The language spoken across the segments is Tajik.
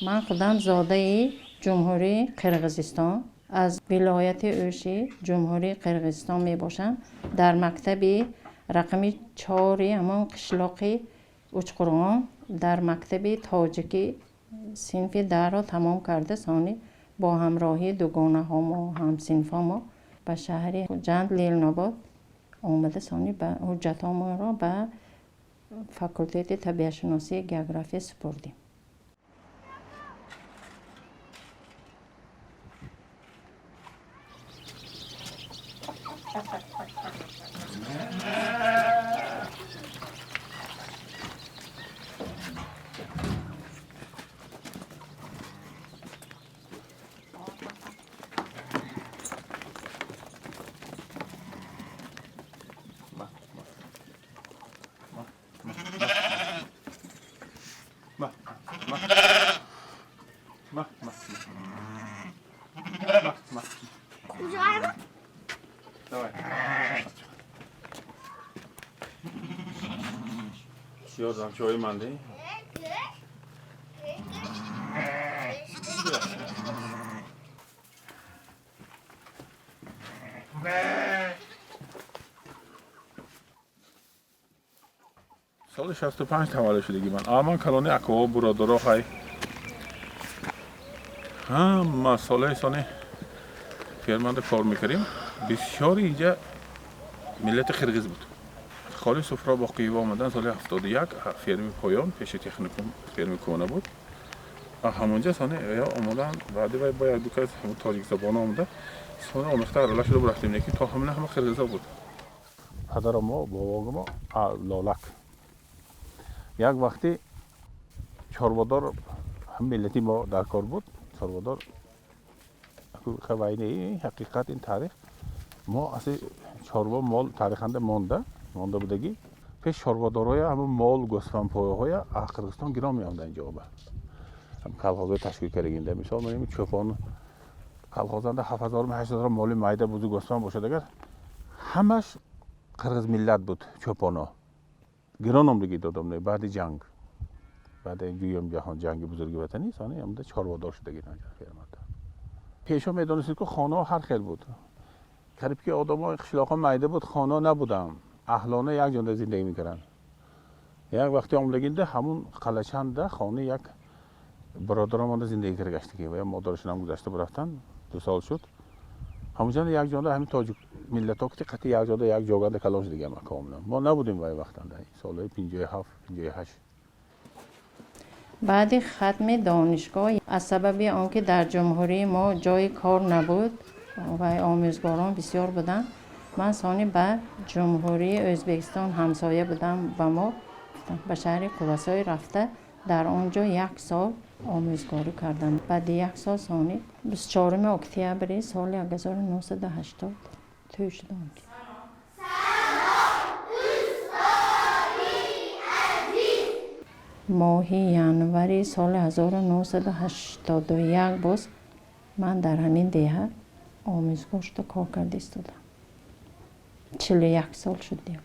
Ман худам зодаи Ҷумҳурии Қирғизистон, аз вилояти Ӯши Ҷумҳурии Қирғизистон мебошам. Дар мактаби рақами 4 ҳамон қишлоқи Учқурғон дар мактаби тоҷикӣ синфи 10-ро тамом карда, сони бо ҳамроҳии дугонаҳомо, ҳамсинфҳомо ба шаҳри Хуҷанд, Ленинобод омада, сони ба ҳуҷҷатҳомонро ба факултети табиатшиносии география супурдем. Ёрдамчиҳои манди. Соли 65 таваллуд шудагӣ ман. Ман калони акоҳо, буродаро ҳай. Ҳама солаи сони ферманда кор мекардем. Бисёри инҷа миллати қирғиз буд. Холи Суфро Боқиева омадан соли 71 ферми поён пеши техникум, ферми кӯҳна буд. Ҳамонҷа сони ё омадан, баъди вай бо як ду кас ҳамон тоҷикзабона омада, сони омехта аралаш шуда рафтем, лекин то ҳамина ҳама қирғиза буд. Падаро мо, бобого мо лолак. Як вақти чорводор ҳам миллати мо дар кор буд. Чорводор вайни ҳақиқат ин таърих мо асли чорво мол таъриханда монда будагӣ. Пеш чорводорҳоя ҳамон мол гӯсфандпояҳоя аз Қирғизистон гирон меомаданд инҷоба. Ҳам колхозҳои ташкил кардагинда. Мисол менем чӯпон колхозанда 7000, 8000 моли майда бузу гӯсфанд бошад агар, ҳамаш қирғиз миллат буд чӯпоно. Гирон омдагӣ додам баъди ҷанг. Баъди дуюм ҷаҳон ҷанги бузурги ватанӣ сони омада чорводор шудагӣ фермада. Пешо медонистед ку хонаҳо ҳар хел буд. Қариб ки одамҳо қишлоқҳо майда буд, хона набуданд. Аҳлона як ҷонда зиндагӣ мекарданд. Як вақте омдагинда ҳамун қалачанда хонаи як бародарам омада зиндагӣ карда гаштагӣ ва модарашон ҳам гузашта бурафтанд, 2 сол шуд. Ҳамунҷанда як ҷонда ҳамин тоҷик миллатҳо ки қати як ҷода як ҷоганда калон шудагӣ ҳам акомна. Мо набудем вай вақтанда, солҳои 57, 58. Баъди хатми донишгоҳ аз сабаби он ки дар ҷумҳурии мо ҷои кор набуд ва омӯзгорон бисёр буданд, ман сони ба Ҷумҳурии Ӯзбекистон ҳамсоя будам ба мо, ба шаҳри Кувасой рафта, дар он ҷо 1 сол омӯзгорӣ кардам. Баъди 1 сол сони 24 октябри соли 1980 тӯй шудам. Моҳи январи соли 1981 боз ман дар ҳамин деҳа омӯзгор шуда кор карда истодам. 41 сол шуд як.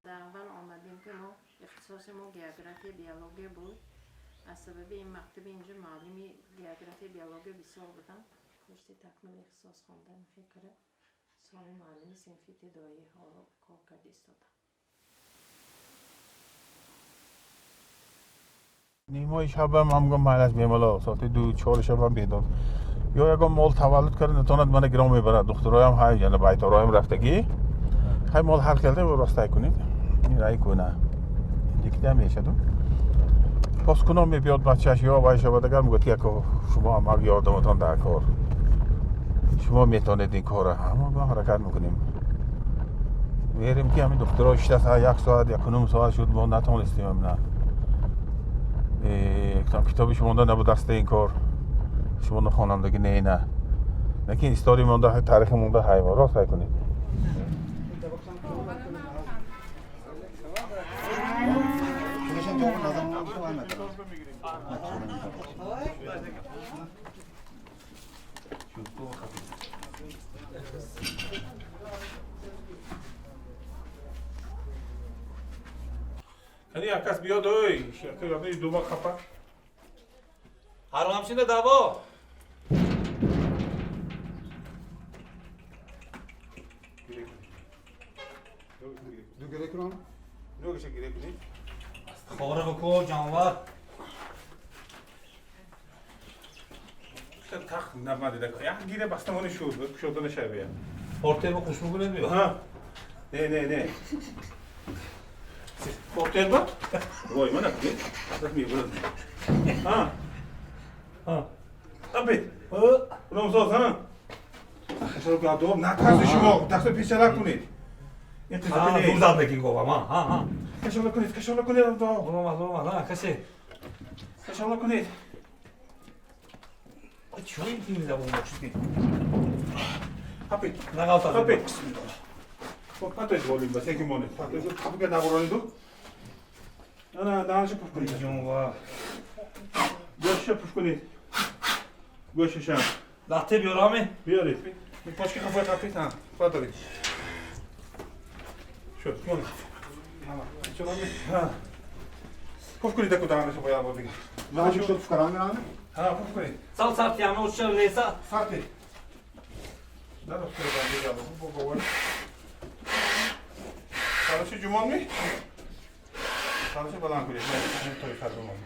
Дар аввал омадем ки мо ихтисоси мо география, биология буд. Аз сабаби ин мактаби инҷо муаллими география, биология бисёр буданд. Курси такмили ихтисос хондан фикра сони муаллими синфи ибтидоӣ ҳоло кор карда истодам. Нимои шабам ҳамгом майлаш бемало, соати 2-4 шабам бедор. Ё ягон мол таваллуд карда натонад, мана гирон мебарад. Духтуроям ҳай, яъне байтороям рафтагӣ. Ҳай мол ҳар хелда ростай кунед. Ин рай куна. Индикида мешаду. Боз кунон мебиёд бачааш ё вай шавад агар мегӯяд ки яко шумо амак ёрдаматон дар кор. Шумо метавонед ин корро. Ҳама мо ҳаракат мекунем. Мерем ки ҳамин духтуро шиштаст, 1 соат, 1.5 соат шуд, мо натонистем ҳамина. Китоби шумо монда набуд дасти ин кор. Шумо нахонандагӣ не, на. Лекин история монда, таърихи монда, ҳайвон рост ҳай кунед. Кани як кас биёд, ой, дума хапа. Ҳаромшина даво. Хора бако ҷонвар. Тахт намадида. Як гире бастамони шуд, кушода нашавия. Портер ба хушбу кунед биё. Ҳа. Не, не, не. Портер ба? Вой, мана кунед. Мебурад. Ҳа. Ҳа. Апи. Ромсоз, ҳа? Хашро гадоб натарси шумо, дастро пешара кунед. Ин қисса не. Зад мекин говам, ҳа, ҳа, ҳа. Кашола кунед, кашола кунед, Абдо. Ромад, ромад, ҳа, касе. Кашола кунед. Чё ин тими забон бошид? Апи. Нағалта. Апи. Хоб, патоед волим ба, секи монед. Патоед, қапука нағурониду. Ана, даҳанша пуф кунед. Ҷонвар. Гӯшаша пуф кунед. Гӯшаша. Латте биёраме? Биёред. Почки хафои қапид, ҳа. Падоред. Шуд, монед. Ҳа. Пуф кунед аку даҳанаша бояд бор дига. Ман шуд пуф карам мерам? Ҳа, пуф кунед. Сал сарти ама уча леса. Сарти. На доктор бандига, бо бо. Сараши ҷумон ми? Сараши баланд кунед. Не, той сар ҷумон.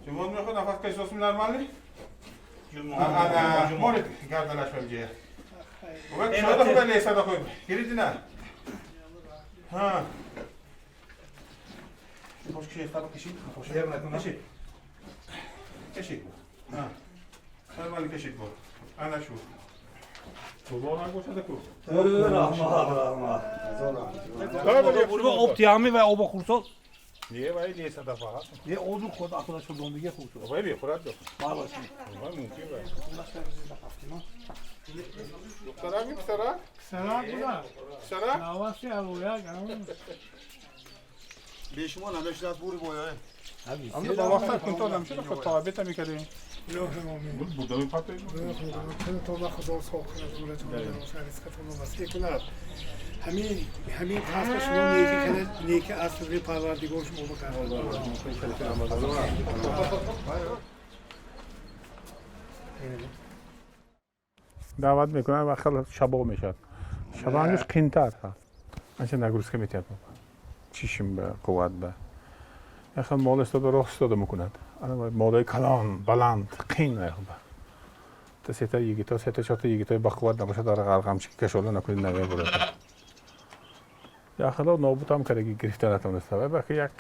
Ҷумон мехоҳад нафас кашисосми нормални? Ҷумон. Ана, монед гарданаш мемҷия. Бобак шода худа леса да хой. Гиридина. Ҳа. Почки стаба кашид. Кашид. Кашид. Ҳа. Нормали кашид бо. Ана шу. Муборак бошад аку. Раҳмат, раҳмат. Об тиами ва оба хурсод. Не, вай леса да фаҳа. Не, оду худ ахуда шудон диге хурсод. Вай бехӯрад до. Балаш. Вай мумкин вай. Духтарак ми писарак? Писарак буда. Писарак? Наваси авояк. Бешумо намешидааст бури бояе. Амда ба вақта кунто намешуда худ тавабета мекардем. Бурдами патои. Худатон Худо соғ кунад, умратон ризқатонро васеъ кунад. Ҳамин қасда шумо неки кунед, неки аз сӯи Парвардигор шумо бикард. Даъват мекунад ва хеле шабо мешавад. Шабангиш қинтар ҳаст. Анча нагрузка метиҳад чишм ба қувват ба. Яхел мол истода рост истода мекунад. Молои калон, баланд, қин ба. Та сета йигито, сета чорта йигитои бақувват набошад, ара ғарғамчи кашола накунед намебурад. Яхело нобутам кардаги гирифта натавониста. Вай баки як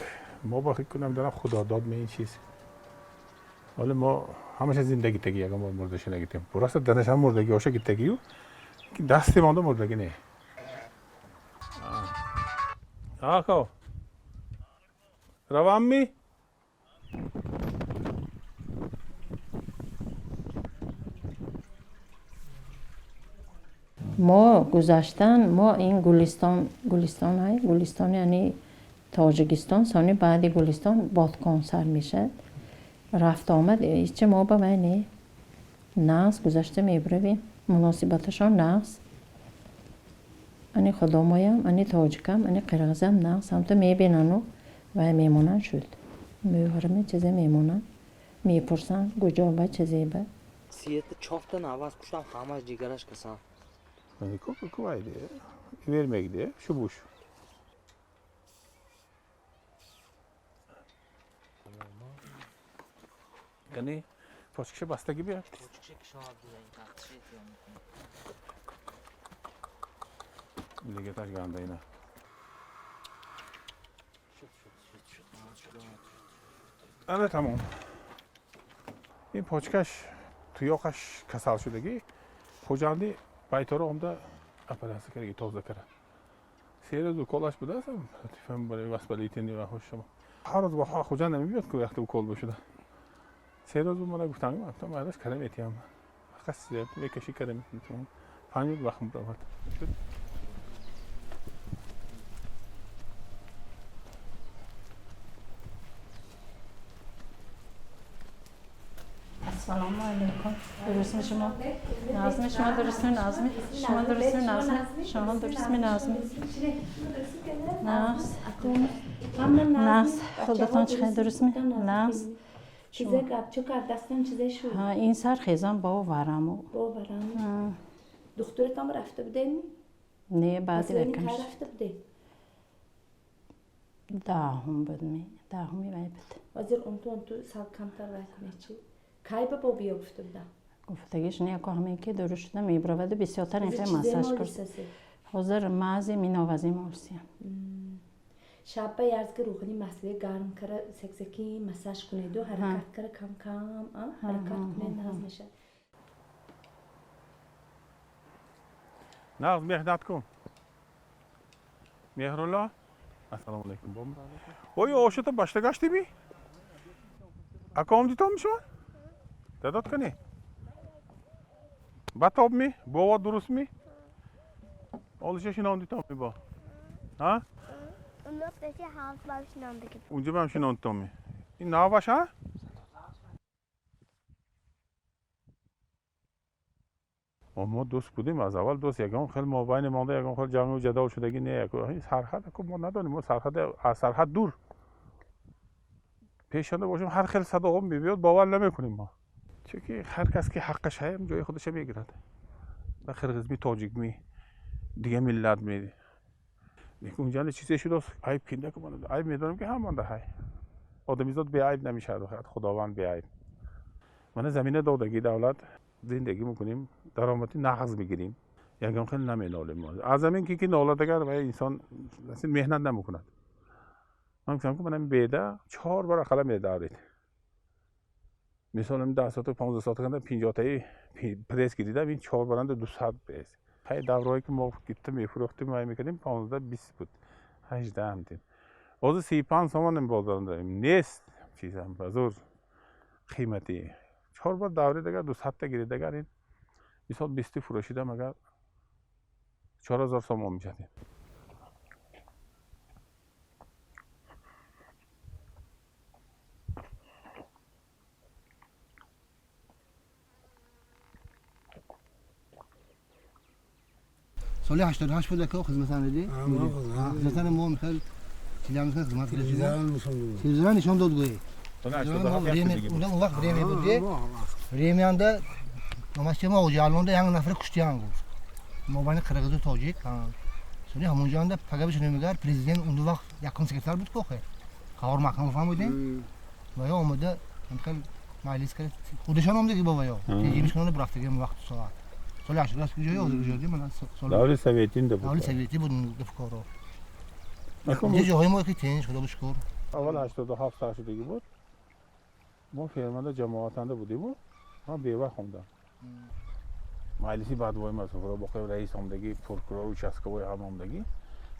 мо бахи кунам донам худодод ме ин чиз. Ҳоло мо ҳамаша зиндагӣ таги ягон бор мурдаша нагитем. Просто данашам мурдагӣ оша гитагию дасти монда мурдагӣ не. Ако. Равам ми? Мо гузаштан, мо ин Гулистон, Гулистон ҳай, Гулистон яъне Тоҷикистон, сони баъди Гулистон Бодкон сар мешад. Рафт омад, ҳеча мо ба вай не. Нағз гузашта мебуравем. Муносибаташон нағз. Ани худомоям, ани тоҷикам, ани қирғизам нағз. Ҳамто мебинану вай мемонанд шуд. Мӯҳрами чизе мемонанд. Мепурсанд, куҷо ба чизе ба. Сиета чорта наваз куштам, ҳамаш ҷигараш касам. Vermekdi, şu buş. Яъне почкиша бастагӣ бия. Лигеташ ганда ина. Ана тамом. Ин почкаш туёқаш касал шудагӣ. Хуҷандӣ байторо омда операция кардаги тоза кара. Се рӯз уколаш будааст, латифам барои воспалительный ва ҳош шумо. Ҳар рӯз бо Хуҷанд намебиёд ку вақте укол бошуда. Се рӯз мана гуфтам, гуфтам айлаш кара метиҳам. Фақат мекаши кара метиҳам. 5 рӯз вақт мебарад. Ассалому алайкум. Дурустми шумо? Назми шумо дурустми назми? Шумо дурустми назми? Шумо дурустми назми? Нағз. Нағз. Худатон чӣ хел дурустми? Нағз. Чизе гап чо кард дастам чизе шуд? Ҳа, ин сар хезам бовараму. Боварам. Духтуртон рафта будем? Не, баъди вакам. Рафта будем? Даҳум буд ми. Даҳуми вай буд. Ҳозир унту сал камтар вай кунед чи? Кай ба бобиё гуфта будам? Гуфтагиш не, ко ҳамин ки дуруст шуда мебароваду бисёртар ин хел массаж курд. Ҳозир маъзи миновазӣ морсиям. Шабба ярзги рӯғани маслига гарм кара сексаки массаж кунеду ҳаракат кара кам-кам ҳаракат кунед нағз мешавад. Нағз меҳнат кун. Меҳрулло, ассалому алайкум. Оё ошата башта гаштиби? Ака омдитон шумо? Дадот кани? Батоб ми? Бова дуруст ми? Олиша шинондитон ми бо? Ҳа? Унҷа бам шинондитон ми? Ин наваш ҳа? Мо дӯст будем аз аввал дӯст, ягон хел мо байни монда ягон хел ҷангу ҷадол шудагӣ не. Сарҳад ку мо надонем, мо сарҳад аз сарҳад дур. Пешанда бошем ҳар хел садоҳо мебиёд, бовар намекунем мо. Чунки ҳар кас ки ҳаққаш ҳаям ҷои худашо мегирад. Ба қирғизми, тоҷикми, дига миллатми. Лекин унҷа чизе шудааст, айб кинда ку айб медонем ки ҳамонда ҳай. Одамизод беайб намешавад, Худованд беайб. Мана замина додагӣ давлат зиндагӣ мекунем, даромади нағз мегирем, ягон хел наменолем. Аз замин ки нолад агар вай инсон меҳнат намекунад. Ман гуфтам ки манам беда 4 бор ақалла медавред. Мисол 10 соат 15 соат канда 50 таи пресс ки дидам, ин 4 баранда 200 пресс. Ҳай давраҳое ки мо гирифта мефурӯхтем, вай мекардем 15 20 буд. 18 ҳамтин. Ҳозир 35 сомон бозор нест, чизам базор қиматӣ. 4 бор давред агар 200 та гиред агар ин мисол 20 фурӯшидам агар 4000 сомон мешавад. Соли 88 буд ки хизматан диди? Хизматан мо михел телевизион хизмат телевизион нишон дод гӯй. Он вақт время буд, времянда намастема оҷалонда як нафар куштиян гуфт. Мобайни қирғизу тоҷик. Соли ҳамонҷоанда пагабиш намегар президент он вақт якум секретар буд кохе. Қаҳор Маҳкамов ҳам будем. Ва ё омада хел маҷлис кард. Худашон омдаги бо ва ё. Тежимиш кунонда бурафтаги вақту соат. Соли 88 ҷои ҳозир ҷои ман даври советинда буд. Даври советӣ буд гуфткоро. Инҷо ҷоҳои мо ки тинч, худо шукр. Аввал 87 сар шудагӣ буд. Мо фермада ҷамоатанда будиму ман бева хондам. Маҷлиси бадвои Масуфро боқи раис омдагӣ, прокурор участковой ҳам омдагӣ.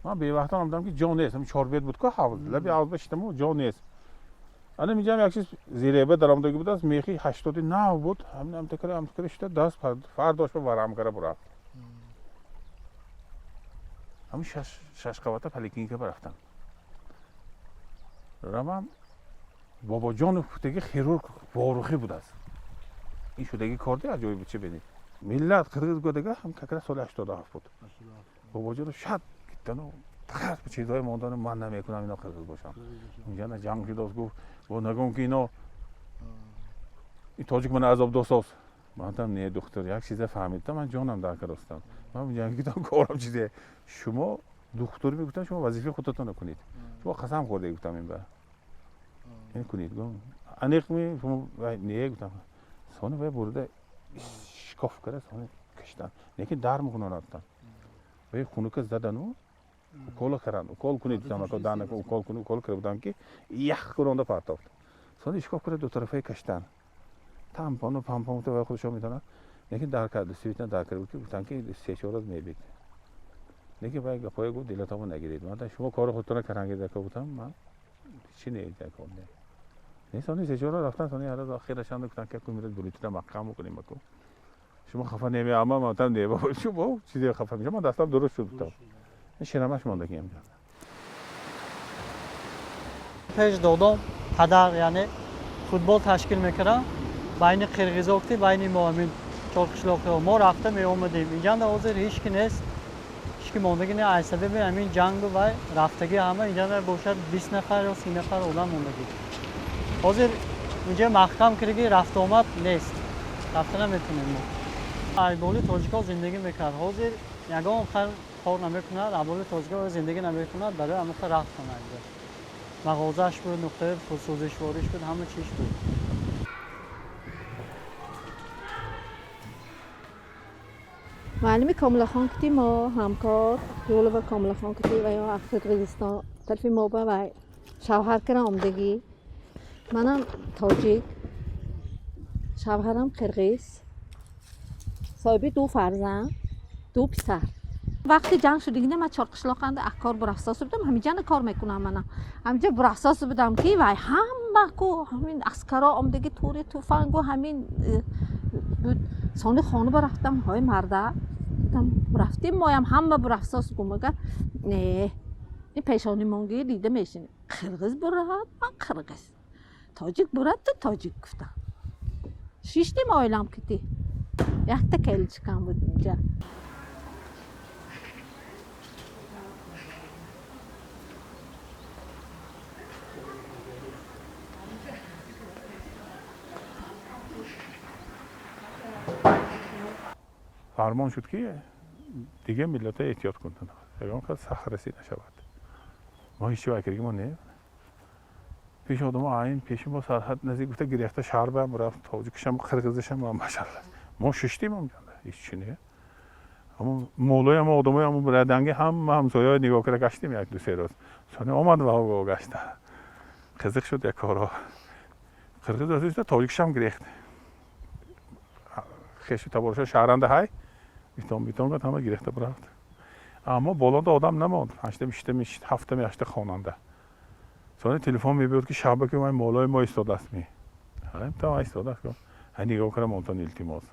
Ман бевақтан омдам ки ҷо нест. Ҳам чорбет буд ку ҳавз. Лаби ҳавз башитаму ҷо нест. Ана инҷам як чиз зиреба даромдагӣ будааст, мехи 89 буд. Ҳамин амтакара шуда даст фардош ба варам кара бурафт. Ҳамин шаш қабата поликлиника барафтам. Рамам Бобоҷонов гуфтаги хирург ворухӣ будааст. Ин шудаги кор ди аҷоиб буд, чӣ бинед. Миллат қирғиз гудага ҳам какра соли 87 буд. Бобоҷонов шад гиттану тахас чизҳои мондану ман намекунам ино қирғиз бошам. Унҷа на ҷанг шудааст, гуфт бо нагум ки ино ин тоҷик мана азоб досоз. Ман гуфтам не духтур, як чиза фаҳмидам, ман ҷонам дар каростам. Ман ҷангидам корам чизе. Шумо духтур мегуфтам, шумо вазифаи худатонро кунед. Шумо қасам хӯрда гуфтам ин ба. Ин кунед. Гуфтам аниқ ми шумо не гуфтам. Сони вай бурда шикоф карда сони киштан. Лекин дар мекунонадтан. Вай хунука задану укол кардан. Укол кунед гуфтам, ака дар накун, укол кунед, укол карда будам ки ях кунонда партофт. Сони шикоф карда ду тарафаи каштан. Тампону пампон вай худашон медонад. Лекин дар кард, свитна дар кард ки гуфтан ки 3-4 рӯз мебид. Лекин вай гапҳое гуфт, дилатонро нагиред. Ман шумо кори худтонро карангед ака гуфтам, ман чӣ не ака не. Не сони 3-4 рӯз рафтан, сони ҳар рӯз охирашон гуфтан ки ку мирад булитра маҳкам бикунем аку. Шумо хафа намеама, ман гуфтам не бобо, шумо чизе хафа мешам, ман дастам дуруст шуд гуфтам. Ин шинамаш мондагӣ ҳам. Пеш додом падар, яъне футбол ташкил мекардам. Байни қирғизо ки байни мо ҳамин чор қишлоқиҳо мо рафта меомадем. Инҷанда ҳозир ҳеч ки нест, ҳеч ки мондагӣ не. Аз сабаби ҳамин ҷангу вай рафтагӣ ҳама инҷанда бошад 20 нафар ё 30 нафар одам мондагӣ. Ҳозир инҷа маҳкам кардагӣ, рафтуомад нест, рафта наметавонем мо. Айболи тоҷикҳо зиндагӣ мекард, ҳозир ягон кор намекунад, айболи тоҷикҳо зиндагӣ намекунад, барои ҳамон рафтан инҷа. Мағозааш буд, нуқтаи сӯзишвориш буд, ҳама чиз буд. Муаллими Комилахон кити мо ҳамкор Юлова Комилахон кити ва ё аз Қирғизистон тарафи мо ба вай шавҳар кара омдагӣ. Манам тоҷик, шавҳарам қирғиз, соҳиби 2 фарзанд, 2 писар. Вақти ҷанг шудагида ман Чорқишлоқанда кор бурафсос будам, ҳамиҷана кор мекунам манам. Ҳамиҷа бурафсос будам ки вай ҳама ку ҳамин аскаро омдагӣ, тури туфангу ҳамин буд. Сони хона бурафтам, ҳой марда рафтим, моям ҳама бурафсос гумага не, ин пешонимонги дида мешинем. Қирғиз бурад, ман қирғиз, тоҷик бурад, ту тоҷик гуфтам. Шиштим оилам кити, якта келичкам буд инҷа. Фармон шуд ки дига миллатҳо эҳтиёт кунанд, ягон кас сахт расид нашавад. Мо ҳеч чӣ кардагӣ мо не. Пеши одамо айн пеши мо сарҳад наздик гуфта гирехта шаҳр баам рафт, тоҷикишам қирғизишам машалла. Мо шиштим онҷанда, ҳеч чӣ не. Ҳамон молои ҳамо одамои ҳамон раданги ҳама ҳамсояҳо нигоҳ карда гаштим як ду се рӯз. Сони омад ва гашта. Қизиқ шуд як корҳо. Қирғиз расид, тоҷикишам гирехт. Хешу таборшо шаҳранда ҳай битон битон гуфт, ҳама гирехта бурафт. Аммо болода одам намонд, панҷтами шиштами ҳафтами ҳашта хонанда. Сони телефон мебиёд ки шаба ки ман молои мо истодааст ми. Ҳам истодааст. Ҳай нигоҳ кардам онтон илтимос.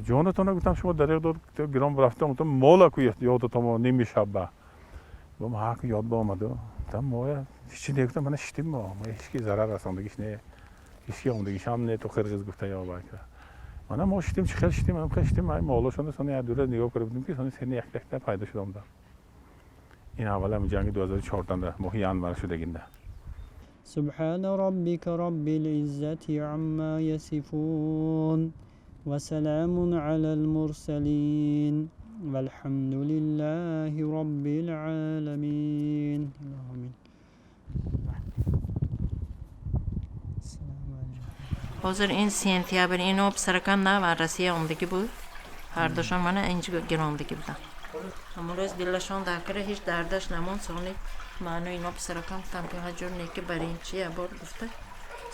Ҷонатона гуфтам шумо дареғ дод гирон рафта онтон мола ку ёдатон ними шаба. Гуфтам ҳа ку ёд ба омаду. Гуфтам моя ҳеч не гуфтам мана шиштим мо. Мо ҳеч ки зарар расондагиш не. Ҳеч ки омдагишам не ту қирғиз гуфта ё бака. Мана мо шиштим, чӣ хел шиштим, ҳам хел шиштим, ай молошонро сони як дура нигоҳ карда будем ки сони сени як якта пайдо шуда омадам. Ин аввал ҳам ҷанги 2014 моҳи январ шудагинда. Субҳана роббика роббил иззати амма ясифун ва саламун алал мурсалин валҳамдулиллаҳи роббил оламин. Амин. Ҳозир ин сентябр ино писаракам на ва Россия омдагӣ буд. Ҳардушон мана инҷа гиромдагӣ буданд. Ҳамон рӯз дилашон даркара ҳеч дардаш намонд. Сони ману ино писаракам гуфтам ки ҳаҷур неки барин чи ябор гуфта.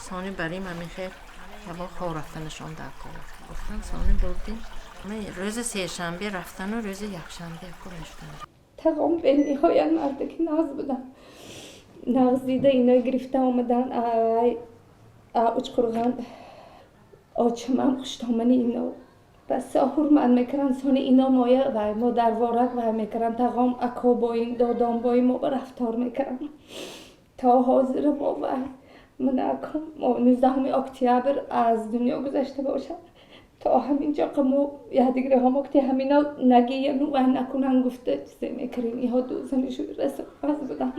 Сони барим ҳамин хел ябор хор рафтанашон даркор гуфтан. Сони бурдим. Рӯзи сешанбе рафтану рӯзи якшанбе яко мешуданд. Тағом бениҳоят мардаки нағз будам. Нағз дида ино гирифта омадан ай Учқурған очамам хуштомани ино басо ҳурмат мекунанд. Сони ино моя вай модарворак вай мекунанд. Тағом ако боин додом боин мо ба рафтор мекунанд. То ҳозира мо вай ман ако 19 октябр аз дунё гузашта бошад. То ҳаминҷо мо якдигариҳо мо ки ҳамино нагияну вай накунанд гуфта чизе мекунем. Иҳо ду зани шӯй расоз буданд.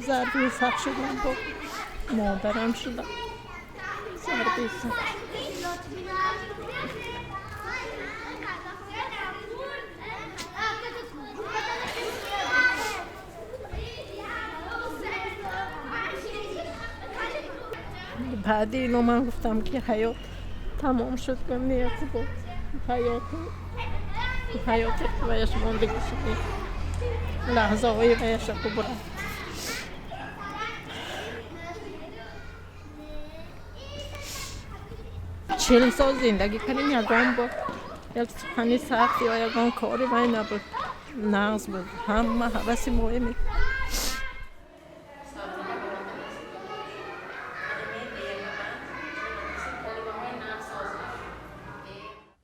Зарби сахт шудам, бо модарам шудам. Зарби сахт. Баъди ино ман гуфтам ки ҳаёт тамом шуд, гум не буд. Ҳаёти ваяш мондагӣ шуд. Лаҳзаҳои ваяша кубра. 40 сол зиндагӣ кардем, ягон бор Як сухани сахт ё ягон кори вай набуд. Нағз буд. Ҳама ҳаваси моя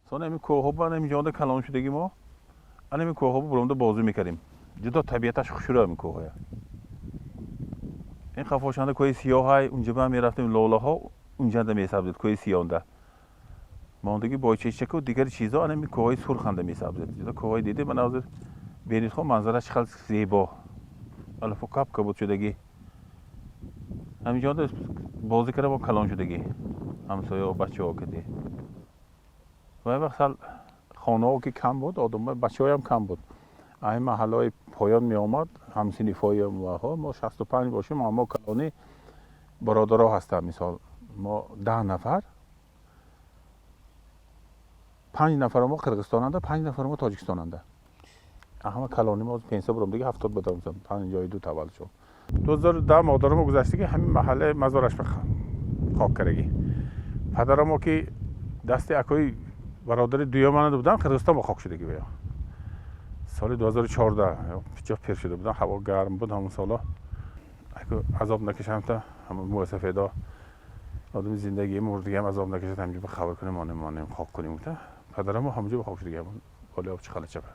Сон ҳамин кӯҳҳо ба ҳамин ҷода калон шудагӣ мо, ана ҳамин кӯҳҳо буромда бозӣ мекардем. Ҷудо табиаташ хушрӯ ҳамин кӯҳҳоя. Ин қафошанда кӯҳи сиёҳай, унҷа ба мерафтем лолаҳо, унҷанда месабзид кӯҳи сиёнда. Мондагӣ бойчечаку дигар чизо ана ҳамин кӯҳҳои сурханда месабзид. Ҷудо кӯҳҳои диде мана ҳозир беридхо манзара чӣ хел зебо. Алафо кап кабуд шудагӣ. Ҳамин ҷода бозӣ карда мо калон шудагӣ. Ҳамсояҳо, бачаҳо кади. Ва вақт сал хонаҳо ки кам буд, одамҳо бачаҳоям кам буд. Ай маҳаллаҳои поён меомад, ҳамсинифҳои мо 65 бошем, аммо калони бародаро ҳастанд. Мисол, мо 10 нафар, 5 нафар мо Қирғизстонанда, 5 нафар мо Тоҷикистонанда. Ҳама калони мо пенсия буром дига 70 будам, 52 таваллуд шуд. 2010 модарамо гузаштагӣ ҳамин маҳалла мазораш ба хок кардагӣ. Падарамо ки дасти акои бародари дуюмана будам, Қирғизистон ба хок шудагӣ буя. Соли 2014 ҷо пир шуда будам, ҳаво гарм буд ҳамон сола. Аку азоб накашам та ҳамон мӯсафедо одами зиндагии мурдагиам азоб накашад, ҳамҷо ба хабар кунем, монем, монем, хок кунем гуфта. Падарамо ҳамҷо ба хок шудагӣ, ҳамон болои об чиқала чапа.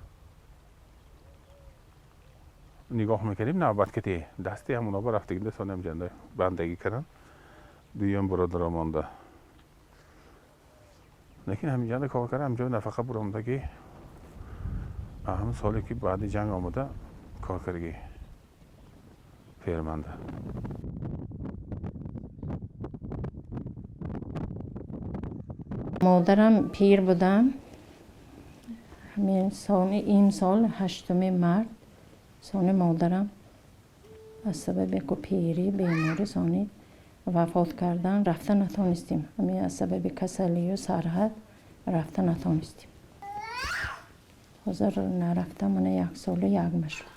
Нигоҳ мекардем навбат кати дасти ҳамоно ба рафтагинда сонам ҷанда бандагӣ кардан. Дуюм бародаро монда. Лекин ҳамин ҷанда кор карда, ҳамҷо нафақа буромдагӣ. Ҳамин соле ки баъди ҷанг омада кор кардагӣ ферманда. Модарам пир будам. Ҳамин соли имсол 8 март сони модарам аз сабаби ку пирӣ, беморӣ сони вафот кардан, рафта натонистем. Ҳамин аз сабаби касалию сарҳад рафта натонистем. Ҳозир нарафта мана 1 солу 1 моҳ шуд.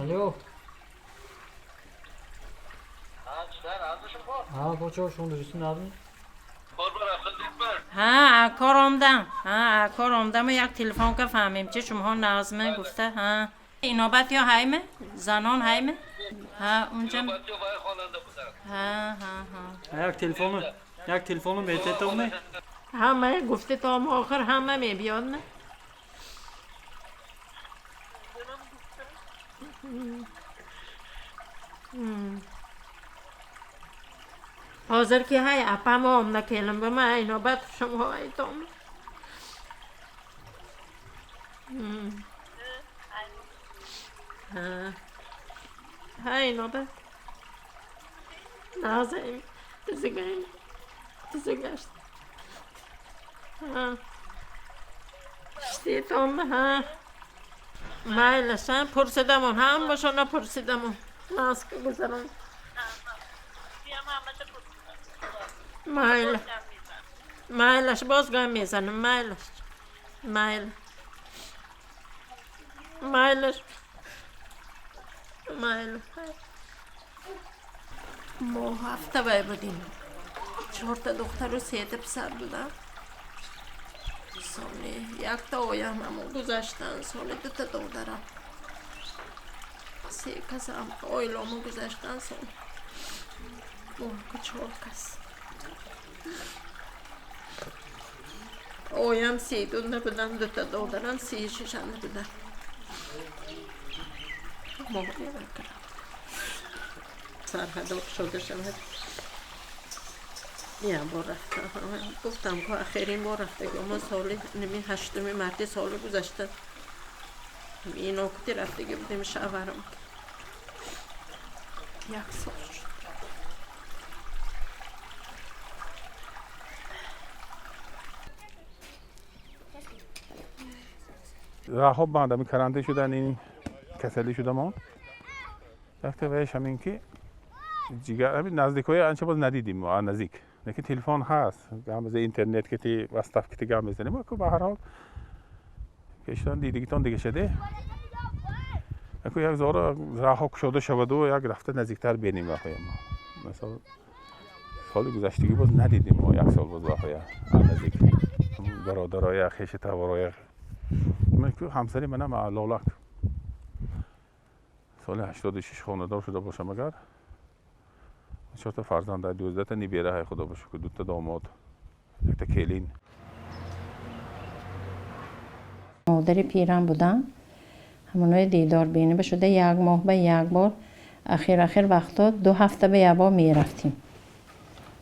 Алло. ҳа, бочо, шумо дурустӣ надм? Ҳа, кор омдам. Ҳа, кор омдаму як телефон ка фаҳмем, чи шумоҳо нағзме гуфта. Ҳа, инобат ё ҳайме? Занон ҳайме? Ҳа, унҷа. Ҳа, ҳа, ҳа. Як телефону мететоме? Ҳама гуфти то охир ҳама мебиёд не? Ҳозир ки ҳай апамо омда келим ба ман инобат шумо айтом. Ҳа, инобат. Нағзаем. Тизигаем. Тизигашт. Ҳа. Штитом, ҳа. Майлашам пурсидамон, ҳамашона пурсидамон. Маска гузарон. Майла. Майлаш боз гам мезанам, майлаш. Майла. Майлаш. Майла. Мо 7 вай будем. 4 та духтару 3 та писар будам. Соли 1 та оям ҳамо гузаштан, соли 2 та додарам. 3 касам оиламо гузаштан, соли мо 4 кас. Оям 32 будан, 2 та додарам 36 будан. Мо кардам. Сарҳадо шуда шавад. Як бор рафтам. Гуфтам ки охирин бор рафтагӣ мо соли 8 марти соли гузашта. Ино кути рафтагӣ будем шаварам. 1 сол шуд. Раҳо банд ҳамин карантин шудан, ин касалӣ шуда монд. Якта вайш ҳамин ки ҷигар ҳамин наздикҳои анча боз надидим мо наздик. Лекин телефон ҳаст, гап мезанем, интернет кити, ватсап кити гап мезанем. Ба ҳар ҳол пештан дидигитон дига шаде. Аку як зора раҳо кушода шаваду як рафта наздиктар бинем ваҳоя мо. Масалан соли гузаштагӣ боз надидим мо як сол боз ваҳоя наздик. Бародароя, хеши тавороя. Ҳамсари манам Лолак. Соли 86 хонадор шуда бошам агар. 4 та фарзанд, 12 та нибера, худо ба шукр, 2 та домод, 1 та келин. Модари пирам будам. Ҳамонои дидор бинӣ шуда як моҳ ба як бор, ахир вақто 2 ҳафта ба як бор мерафтим.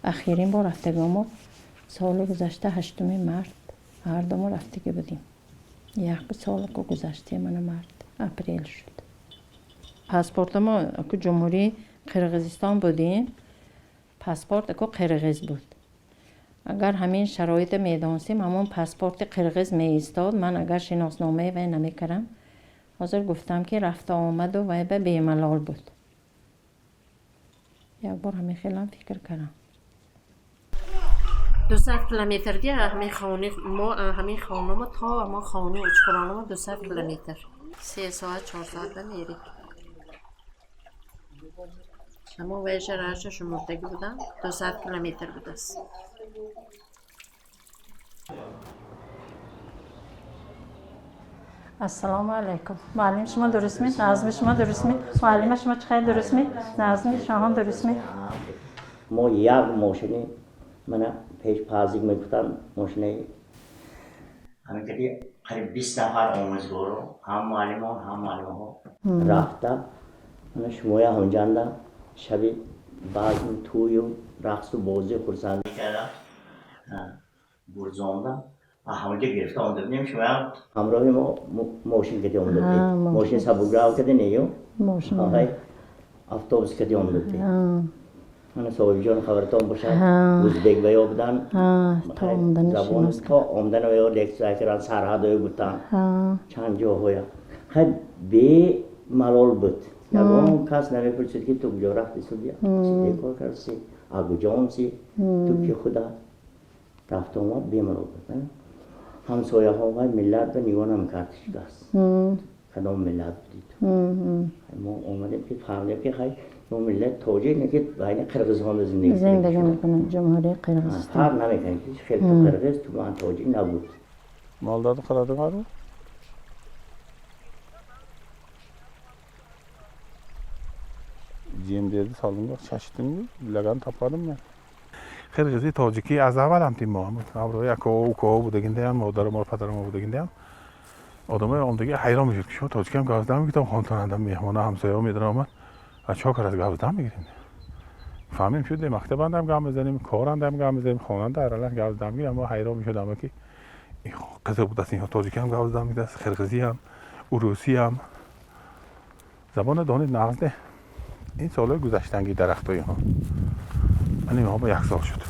Ахирин бор рафтагиҳо мо соли гузашта 8 март ҳар ду мо рафтагӣ будем. Як сол ку гузашта мана март, апрел шуд. Паспорти мо ку Ҷумҳурии Қирғизистон будем. Паспорт ку қирғиз буд. Агар ҳамин шароитро медонистем, ҳамон паспорти қирғиз меистод. Ман агар шиносномаи вай намекардам, ҳозир гуфтам ки рафта омаду вай ба бемалол буд. Як бор ҳамин хелам фикр кардам. 200 километр дия ҳамин хони мо, ҳамин хонамо то ҳамон хони Учқурғонамо 200 километр. 3 соат, 4 соат ба мерем. Ҳамон вайша раша шумурдагӣ будам, 200 километр будааст. Ассалому алайкум. Муаллим шумо дуруст ми? Назми шумо дуруст ми? Муаллима шумо чӣ қадр дуруст ми? Назми шумо дуруст ми? Мо як мошини мана пеш пазик мегуфтанд мошинаи ҳамин кади қариб 20 нафар омӯзгоро, ҳам муаллимон, ҳам муаллимаҳо рафта мана шумоя ҳамҷанда шаби базм тӯю рақсу бозӣ хурсандӣ карда гурзонда ҳамонҷо гирифта омада будем. Шумоям ҳамроҳи мо мошин кади омада будед. Мошин сабукрав кади нею автобус кади омада будед. Мана соҳибҷон хабартон бошад, ӯзбек ва ё будан, забон то омадан ва ё лексия кардан, сарҳадое гуфтан чанд ҷоҳоя. Хай бемалол буд. Ягон кас намепурсид ки ту куҷо рафти судия, чӣ кор кардӣ, а куҷонси, ту ки худа рафта омад бемалол буд. Ҳамсояҳо ва миллатро нигоҳ намекард ҳеҷ кас. Кадом миллат будӣ ту? Мо омадем ки фаҳмидем ки хай мо миллат тоҷик не ки байни қирғизҳо зиндагӣ мекунем, Ҷумҳурии Қирғизистон. Фарқ намекунем ки хел ту қирғиз, ту ман тоҷик набуд. Молдарni qaradinglarmi? Жемдерди салдым, шаштым, лаган таппадим мен. Қирғизи тоҷикӣ аз аввал ҳам тим мо ҳамроҳи акоҳо укоҳо будагиндаям, модару мо, падару мо будагиндаям. Одамои омдагӣ ҳайрон мешуд ки шумо тоҷикиам гап зада мегиртам, хонтонанда меҳмона ҳамсояҳо медаромад. А чо кар аз гап зада мегирем? Фаҳмем шуд, мактабандам гап мезанем, корандам гап мезанем, хонанда аралаш гап зада мегирем. Мо ҳайрон мешуд ама ки қизиқ будаст, инҳо тоҷикиам гап зада мегирад, қирғизиам, урусиам. Забона донид нағз не. Ин солҳои гузаштанги дарахтои инҳо. Ман инҳо ба як сол шуд.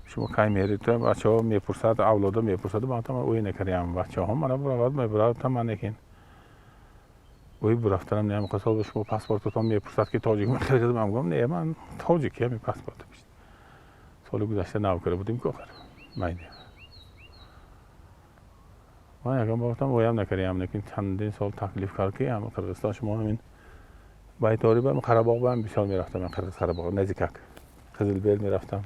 Шумо кай меред, бачаҳо мепурсад, авлодо мепурсад, ман там ӯй накардам, бачаҳо мана буравад, мебурад, там ман некин. Ӯй бурафтанам не, ҳам сол шумо паспортатон мепурсад ки тоҷик ман қирғиз, ман гуфтам не, ман тоҷик ҳам паспорт. Соли гузашта нав карда будем ки охир. Майде. Ман ягон бор гуфтам ӯям накардам, лекин чандин сол таклиф кард ки ҳам Қирғизистон шумо ҳамин Байторӣ ба Қарабоғ ба ҳам бисёр мерафтам, Қирғиз Қарабоғ наздикак. Қизилбел мерафтам.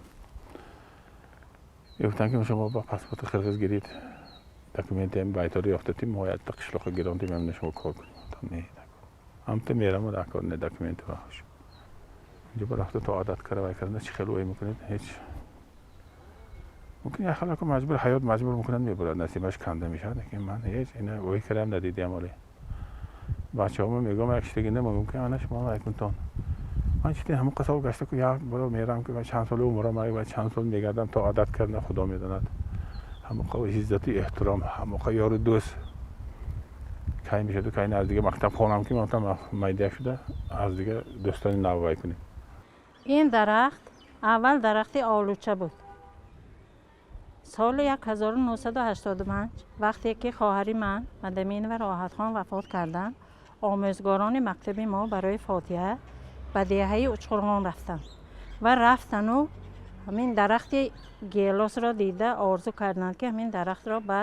Гуфтам ки шумо ба паспорти қирғиз гирид, документам байторӣ ёфтатим, мо якта қишлоқа гирондим, ҳамина шумо кор кунем. Гуфтам не, ҳамта мерам дар кор не документи ваҳш. Инҷо ба рафта то одат кара вай карда чӣ хел ӯй мекунед, ҳеҷ. Мумкин як халаку маҷбур ҳаёт маҷбур мекунад, мебурад, насибаш канда мешавад, лекин ман ҳеҷ ина ӯй кардам надидиам оле. Бачаҳомо мегӯям як чиз дигар мумкин ана шумо вай кунтон. Ман чизи ҳамон қисол гашта ку як бор мерам ки чанд сол умрам ва чанд сол мегардам то одат карда худо медонад. Ҳамон қо иззату эҳтиром, ҳамон қо ёру дӯст. Кай мешаду кай аз дига мактаб хонам ки ман майда шуда аз дига дӯстони нав вай кунем. Ин дарахт аввал дарахти олуча буд. Соли 1985, вақте ки хоҳари ман Мадаминова Роҳатхон вафот карданд, омӯзгорони мактаби мо барои фотиҳа ба деҳаи Учқурғон рафтанд ва рафтану ҳамин дарахти гелосро дида орзу карданд, ки ҳамин дарахтро ба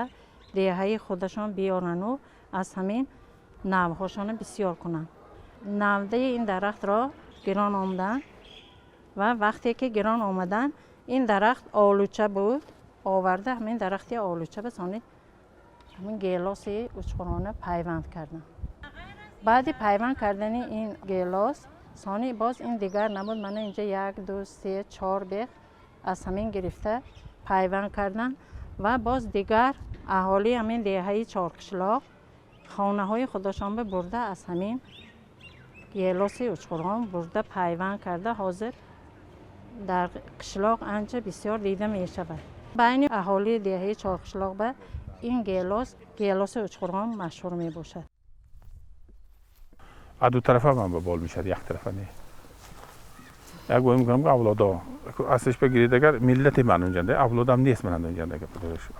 деҳаи худашон биёрану аз ҳамин навъҳошонро бисёр кунанд. Навдаи ин дарахтро гирон омаданд ва вақте ки гирон омаданд, ин дарахт олуча буд, оварда ҳамин дарахти олуча ба сони ҳамин гелоси Учқурғона пайванд карданд. Баъди пайванд кардани ин гелос, сони боз ин дигар набуд. Мана инҷа як, ду, се, чор бех аз ҳамин гирифта пайванд карданд ва боз дигар аҳолии ҳамин деҳаи Чорқишлоқ хонаҳои худашонба бурда, аз ҳамин гелоси Учқурғон бурда пайванд карда, ҳозир дар қишлоқ анча бисёр дида мешавад. Байни аҳолии деҳаи Чорқишлоқ ба ин гелос, гелоси Учқурғон машҳур мебошад. Аз ду тарафа ман ба бол мешад, як тарафа не. Як бор мегӯям, ки авлодо аслиш бигиред, агар миллати ман унҷанда авлодам нест, ман унҷанда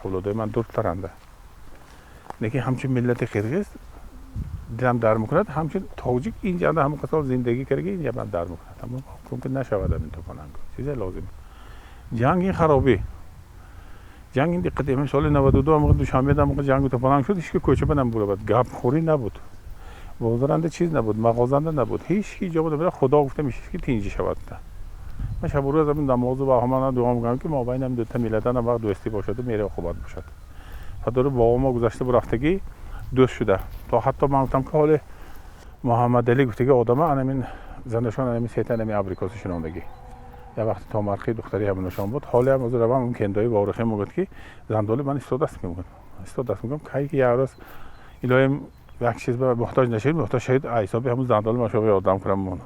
авлодои ман дуртаранда, лекин ҳамчун миллати қирғиз дилам дар мекунад, ҳамчун тоҷик инҷанда ҳамон қисол зиндагӣ карда, инҷа ман дар мекунад. Мумкин нашавад ин топонанг чизе лозим. Ҷанг ин харобӣ, ҷанг ин диққат. Соли 92 Душанбе ҷангу топонанг шуд, ҳеч ки кӯча ба намбуравад, гапхӯрӣ набуд, бозоранда чиз набуд, мағозанда набуд, ҳеч ки ҷо буд. Худо гуфта мешид, ки тинҷӣ шавад. Ман шабу рӯз ҳамин намозу ва ҳамана дуо мекунам, ки мобайни ҳам дута миллатан вақт дӯстӣ бошаду меҳри оқубат бошад. Фадори бобо мо гузашта бурафтагӣ дӯст шуда, то ҳатто ман гуфтам, ки ҳоли Муҳаммадалӣ гуфтаги одама, анамин занашон, анамин сета, анами абрикоси шинондагӣ, як вақти томарқи духтари ҳамонашон буд. Ҳоле ҳам ҳозир равам кендои Ворихе, мегӯяд, ки зандоли ман истодааст, мегӯяд, истодааст. Мегӯям, кай ки як рӯз, илоҳим, як чиз ба муҳтоҷ нашавед, муҳтоҷ шавед, ҳисоби ҳамун зандоли ман шумо ёрдам кунам.